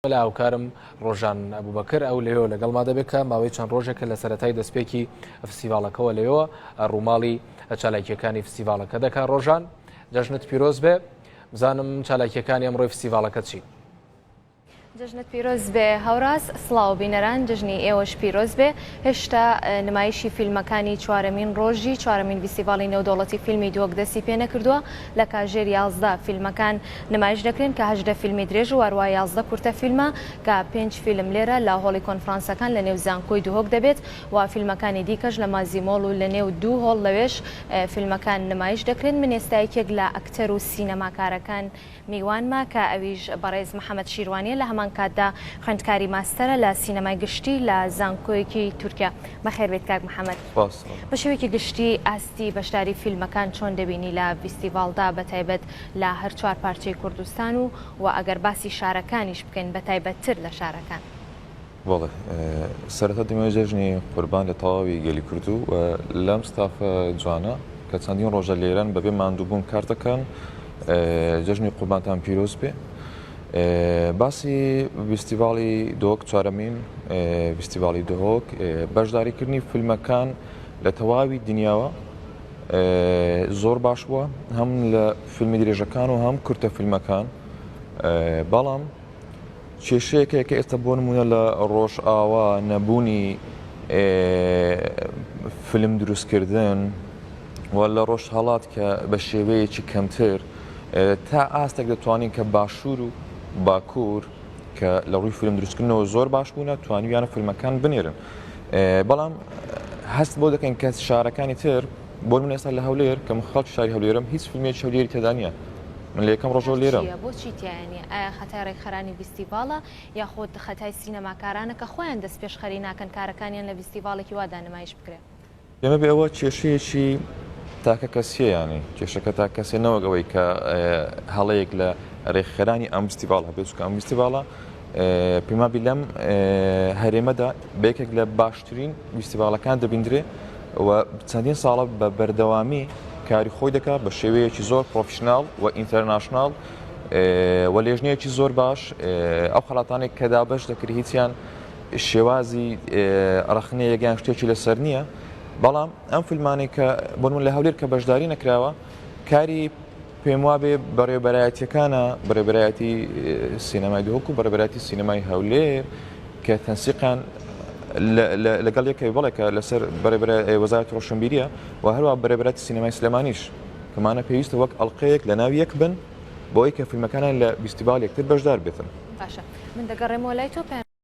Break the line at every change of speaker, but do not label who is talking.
لە هاوکارم ڕۆژان ئەبوبەکر ئەو لەوێوە لەگەڵما دەبێت کە ماوەی چەند ڕۆژێکە لە سەرەتای دەستپێکی فستیڤاڵەکەوە لەوێوە ڕووماڵی چالاکیەکانی فستیڤاڵەکە دەکا ڕۆژان جەژنت پیرۆز بێ بزانم چالاکیەکانی ئەمڕۆی فستیڤاڵەکە چین.
جەژنت پیرۆز بێ هەوراز سڵاو بینەران جەژنی ئێوەش پیرۆز بێ هێشتا نمایشی فیلمەکانی چوارەمین ڕۆژی چوارەمین ڤیستیڤاڵی نێودەوڵەتی فیلمی دهۆک دەستی پێ نەکردووە لە کاژێر 11 فیلمەکان نمایش دەکرێن کە 18 فیلمی درێژ و هەروا 11 کورتە فیلمە کە پێنج فیلم لێرە لە هۆڵی کۆنفرانسەکان لە نێو زانکۆی دهۆک دەبێت و فیلمەکانی دیکەش لە مازی مۆڵ و لە نێو دوو هۆڵ لەوێش فیلمەکان نمایش دەکرێن من ئێستا یەکێک لە ئەکتەر و سینەماکارەکان میوانمە کە ئەویش بەڕێز محەمەد شیروانیە لە هەمان کاتدا خوێندکاری ماستەرە لە سینەمای گشتی لە زانکۆیەکی تورکیا. بەخێر بێیت کاک محەمەد.
سوپاس.
بە شێوەیەکی گشتی ئاستی بەشداری فیلمەکان چۆن دەبینی لە ڤیستیڤاڵدا بە تایبەت لە هەر چوار پارچەی کوردستان و وە ئەگەر باسی شارەکانیش بکەین بە تایبەتتر لە شارەکان؟
بەڵێ سەرەتا دەمەوێت جەژنی قوربان لە تەواوی گەلی کورد و لەم ستافە جوانە کە چەندین ڕۆژە لێرەن بەبێ ماندووبوون کار دەکەن جەژنی قوربانتان پیرۆز بێ باسی ڤیستیڤاڵی دهۆک چوارەمین ڤیستیڤاڵی دهۆک بەشداریکردنی فیلمەکان لە تەواوی دنیاوە زۆر باش بووە هەم لە فیلمی درێژەکان و هەم کورتە فیلمەکان بەڵام کێشەیەک هەیە کە ئێستا بۆ نموونە لە ڕۆژئاوا نەبوونی فیلم دروستکردن و لە ڕۆژهەڵات کە بە شێوەیەکی کەمتر تا ئاستێک دەتوانین کە باشوور و باکوور کە لە ڕووی فیلم دروستکردنەوە زۆر باش بوونە توانیویانە فیلمەکان بنێرن بەڵام هەست بۆ دەکەین کە شارەکانی تر بۆ من ئێستا لە هەولێر کە من خەڵکی شاری هەولێرم هیچ فیلمێکی هەولێری تێدا نییە من لە یەکەم ڕۆژەوە لێرەم.
بۆچی تیایا نییە؟ ئایا خەتای ڕێکخەرانی ڤیستیڤاڵە یاخود خەتای سینەماکارانە کە خۆیان دەستپێشخەری ناکەن کارەکانیان لە ڤیستیڤاڵێکی وادا نمایش بکرێ؟
پێمە بێ ئەوە کێشەیەکی تاکە کەسیە یانی کێشەکە تاکە کەسیە نەوەک ئەوەی کە هەڵەیەک لە ڕێکخەرانی ئەم ڤیستیڤاڵ هەبێت چونکە ئەم ڤیستیڤاڵە پێمابی لەم هەرێمەدا بە یەکێک لە باشترین ڤیستیڤاڵەکان دەبیندرێ و چەندین ساڵە بە بەردەوامی کاری خۆی دەکات بە شێوەیەکی زۆر professional و international و لێژنەیەکی زۆر باش ئەو خەڵاتانێک کە دابەش دەکرێت هیچیان شێوازی ڕەخنەیەک یان شتێکی لەسەر نییە بەڵام ئەم فیلمانەی کە بۆ من لە هەولێر کە بەشداری نەکراوە کاری پێم وابێ بەڕێوەبەرایەتیەکانە، بەڕێوەبەرایەتی سینەمای دهۆک و بەڕێوەبەرایەتی سینەمای هەولێر کە تەنسیقیان لەگەڵ یەکەوی بەڵێ کە لەسەر وەزارەتی ڕۆشنبیریە و هەروە بەڕێوەبەرایەتی سینەمای سلێمانیش کەمانە پێویستە وەک ئەڵلقەیەک لە ناو یەک بن بۆ ئەوەی کە فیلمەکانیان لە ڤیستیڤاڵ یەکتر بەشدار بێتن.
باشە من دەگەڕێمەوە لای تۆ.